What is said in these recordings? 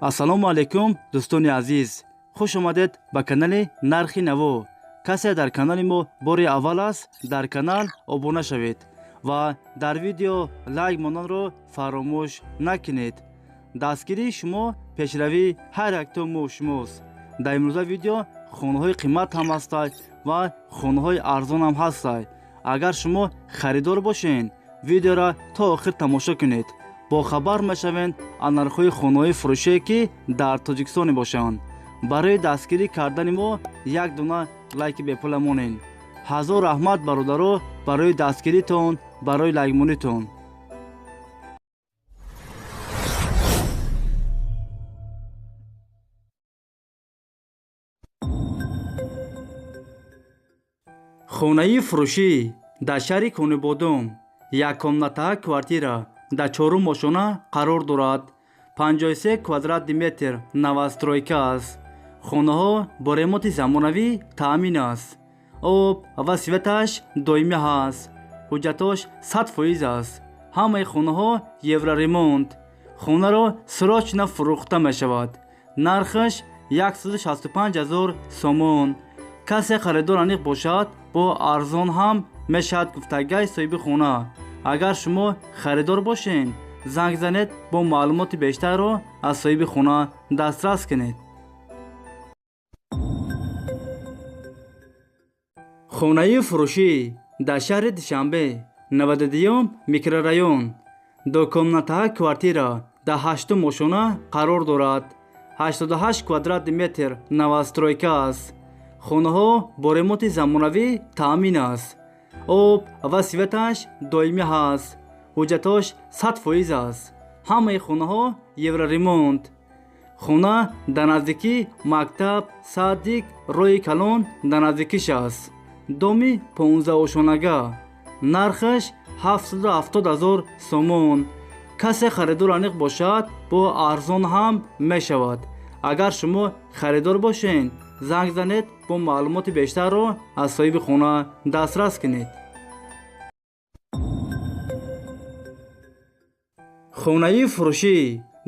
Ассалому алайкум, дӯстони азиз, хуш омадед ба канали Нархи Наво. Касе дар канали мо бори аввал аст, дар канал обуна шавед ва дар видео лайк монданро фаромӯш накунед. Дастгирии шумо пешравии ҳар якто мо шумост. Дар имрӯза видео хонаҳои қимат ҳам ҳастанд ва хонаҳои арзон ҳам ҳастанд. Агар шумо харидор бошед, видеоро то охир тамошо кунед, бохабар мешавед аз нархҳои хонаҳои фурӯшие, ки дар Тоҷикистон мебошанд. Барои дастгирӣ кардани мо як дона лайки бепула монед. Ҳазор раҳмат, бародаро, барои дастгиритон, барои лайкмонитон. Хонаи фурӯшӣ дар шаҳри Конибодом, яккомнатаа квартира дар чорум ошёна қарор дорад. 53 квадратный метр, новостройка аст. Хонаҳо бо ремонти замонавӣ таъмин аст. Об ва светаш доимӣ ҳаст. Ҳуҷҷатош 100% аст. Ҳамаи хонаҳо евроремонт. Хонаро срочно фурӯхта мешавад. Нархаш 165 ҳазор сомон. Касе харидор аниқ бошад, бо арзон ҳам мешавад, гуфтагай соҳиби хона. Агар шумо харидор бошед, занг занед, бо маълумоти бештарро аз соҳиби хона дастрас кунед. Хонаи фурӯшӣ дар шаҳри Душанбе, 92-юм микрорайон, дукомнатаа квартира дар ҳаштум ошёна қарор дорад. 88 квадратный метр, новостройка аст. Хонаҳо бо ремонти замонавӣ таъмин аст. Об ва светаш доимӣ ҳаст. Ҳуҷҷатош 100% аст. Ҳамаи хонаҳо евроремонт. Хона дар наздикӣ мактаб, садик, роҳи калон дар наздикиш аст. Доми 15-ошонага. Нархаш 770 ҳазор сомон. Касе харидор аниқ бошад, бо арзон ҳам мешавад. Агар шумо харидор бошед, занг занед, бо маълумоти бештарро аз соҳиби хона дастрас кунед. Хонаи фурӯшӣ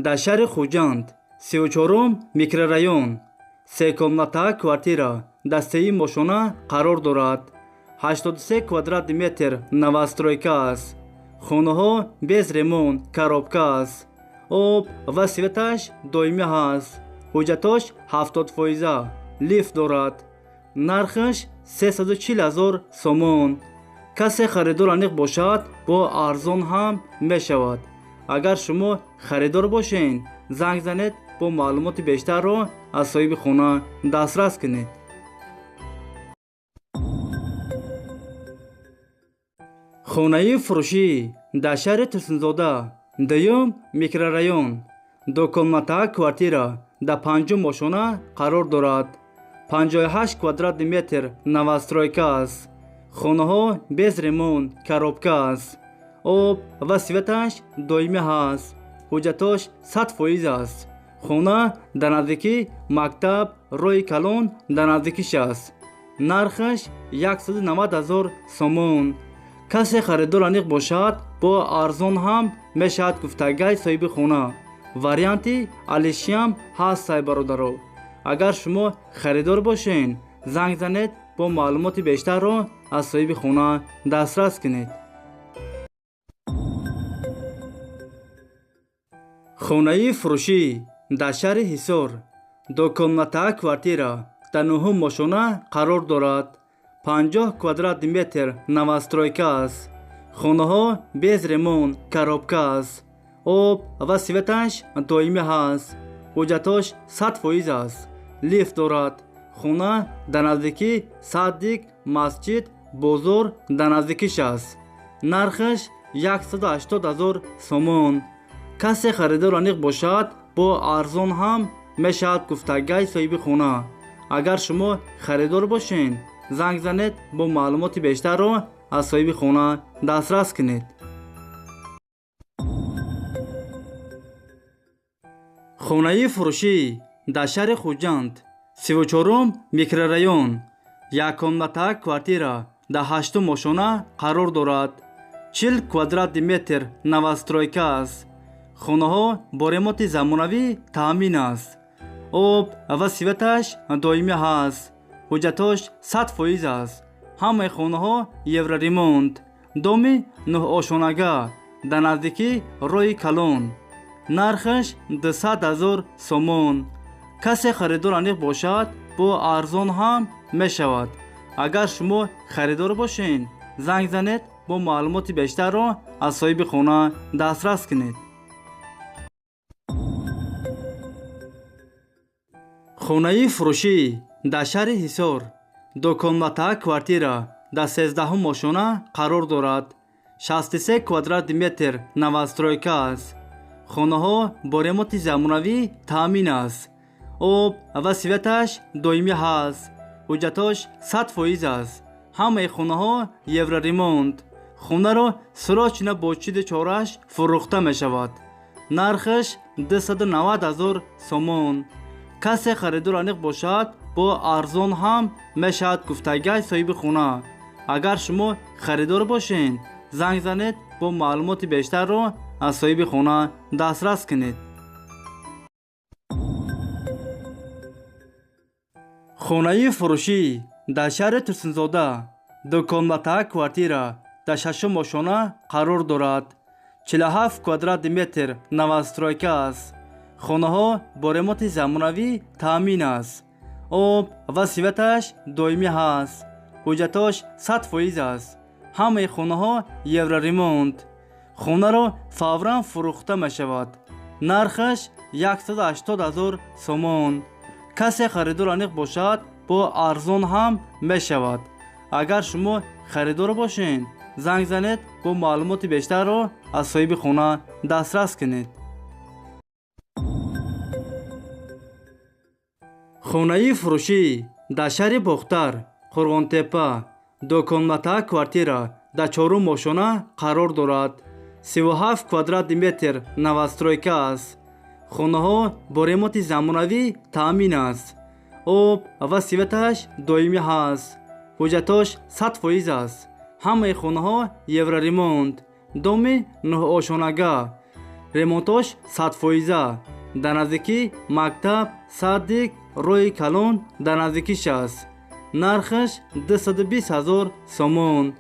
дар шаҳри Хуҷанд, 34-ум микрорайон, секомнатаа квартира дар сеюм ошёна қарор дорад. 83 квадратный метр, новостройка аст. Хонаҳо без ремонт, коробка аст. Об ва светаш доимӣ ҳаст. Ҳуҷҷатош 70-фоиза, лифт дорад. Нархаш 340 ҳазор сомон. Касе харидор аниқ бошад, бо арзон ҳам мешавад. Агар шумо харидор бошед, занг занед, бо маълумоти бештарро аз соҳиби хона дастрас кунед. Хонаи фурӯшӣ дар шаҳри Турсунзода, дуюм микрорайон, дукомнатаа квартира дар панҷум ошёна қарор дорад. 58 квадратный метр, новостройка аст. Хонаҳо без ремонт, коробка аст. Об ва светаш доимӣ ҳаст. Ҳуҷҷатош 100% аст. Хона дар наздикӣ мактаб, роҳи калон дар наздикиш аст. Нархаш 190 ҳазор сомон. Касе харидор аниқ бошад, бо арзон ҳам мешавад, гуфтагай соҳиби хона. Варианти алишиам ҳастай, бародаро. Агар шумо харидор бошед, занг занед, бо маълумоти бештарро аз соҳиби хона дастрас кунед. Хонаи фурӯшӣ дар шаҳри Ҳисор, дукомнатаа квартира дар нуҳум ошёна қарор дорад. 50 квадратный метр, новостройка аст. Хонаҳо без ремонт, коробка аст. Об ва светаш доимӣ ҳаст. Ҳуҷҷатош 100% аст. Лифт дорад. Хона дар наздикӣ садик, масҷид, бозор дар наздикиш аст. Нархаш 180 ҳазор сомон. Касе харидор аниқ бошад, бо арзон ҳам мешавад, гуфтагай соҳиби хона. Агар шумо харидор бошед, занг занед, бо маълумоти бештарро аз соҳиби хона дастрас кунед. Хонаи фурӯшӣ дар шаҳри Хуҷанд, 34-ум микрорайон, яккомнатаа квартира дар ҳаштум ошёна қарор дорад. 40 квадратный метр, новостройка аст. Хонаҳо бо ремонти замонавӣ таъмин аст. Об ва светаш доимӣ ҳаст. Ҳуҷҷатош 100% аст. Ҳамаи хонаҳо евроремонт. Доми нӯҳошонага дар наздикии роҳи калон. Нархаш 200 000 сомон. Касе харидор аниқ бошад, бо арзон ҳам мешавад. Агар шумо харидор бошед, занг занед, бо маълумоти бештарро аз соҳиби хона дастрас кунед. Хонаи фурӯшӣ дар шаҳри Ҳисор, дукомната квартира дар 13-ум ошёна қарор дорад. 63 квадрати метр новостройка аст. Хонаҳо бо ремонти замонавӣ таъмин аст. Об ва светаш доимӣ ҳаст. Ҳуҷҷатош 100% аст. Ҳамаи хонаҳо евроремонт. Хонаро срочно бо чиду чораш фурӯхта мешавад. Нархаш 290 000 сомон. Касе харидор аниқ бошад, бо арзон ҳам мешавад, гуфтагиҳои соҳиби хона. Агар шумо харидор бошед, занг занед, бо маълумоти бештарро аз соҳиби хона дастрас кунед. Хонаи фурӯшӣ дар шаҳри Турсунзода, дукомната квартира дар 6-ум ошёна қарор дорад. 47 квадрати метр новостройка аст. Хонаҳо бо ремонти замонавӣ таъмин аст. Об ва светаш доимӣ ҳаст. Ҳуҷҷатош 100% аст. Ҳамаи хонаҳо евроремонт. Хонаро фавран фурӯхта мешавад. Нархаш 180 000 сомон. Касе харидор аниқ бошад, бо арзон ҳам мешавад. Агар шумо харидор бошед, занг занед, бо маълумоти бештарро аз соҳиби хона дастрас кунед. Хонаи фурӯшӣ дар шаҳри Бохтар, Қурғонтеппа, дукомната квартира дар 4-ум ошёна қарор дорад. 37 квадрати метр новостройка аст. Хонаҳо бо ремонти замонавӣ таъмин аст. Об ва светаш доимӣ ҳаст. Ҳуҷҷатош 100% аст. Ҳамаи хонаҳо евроремонт. Доми нӯҳошонага. Ремонтош 100%. Дар наздикии мактаб, садик, роҳи калон дар наздикиш аст. Нархаш 220 000 сомон.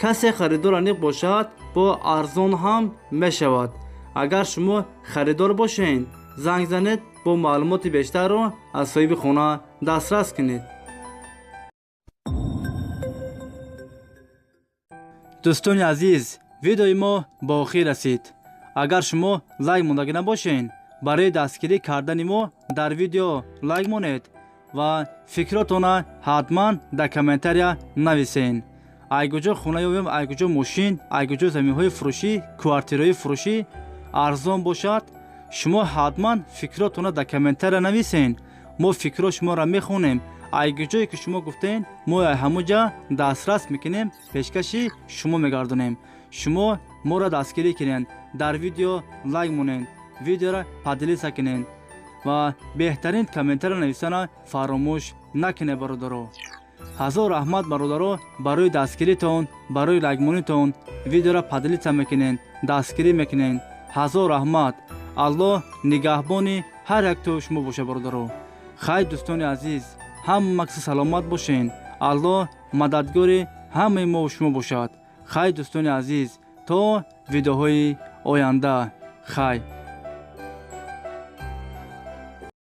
Касе харидор аниқ бошад, бо арзон ҳам мешавад. Агар шумо харидор бошед, занг занед, бо маълумоти бештарро аз соҳиби хона дастрас кунед. Дӯстони азиз, видеои мо ба охир расид. Агар шумо лайк мондагӣ набошед, барои дастгирӣ кардани мо дар видео лайк монед ва фикротонро ҳатман дар комментария нависед. Ай куҷо хона ёбем, ай куҷо мошин, ай куҷо заминҳои фурӯшӣ, квартираҳои фурӯшӣ арзон бошад, шумо ҳатман фикротонро дар комментария нависед. Мо фикрҳо шуморо мехонем. Ай куҷое ки шумо гуфтед, мо ҳамон ҷа дастрас мекунем, пешкаши шумо мегардонем. Шумо моро дастгирӣ кунед, дар видео лайк монед, видеоро поделиться кунед ва беҳтарин комментария нависана фаромӯш накунед, бародаро. Ҳазор раҳмат, бародаро, барои дастгиритон, барои лайкмонитон, видеоро поделиться мекунед, дастгирӣ мекунед. Ҳазор раҳмат. Аллоҳ нигаҳбони ҳар яктои шумо бошад, бародаро. Хайр, дӯстони азиз, ҳама касе саломат бошед. Аллоҳ мададгори ҳамаи мо шумо бошад. Хайр, дӯстони азиз, то видеоҳои оянда. Хайр.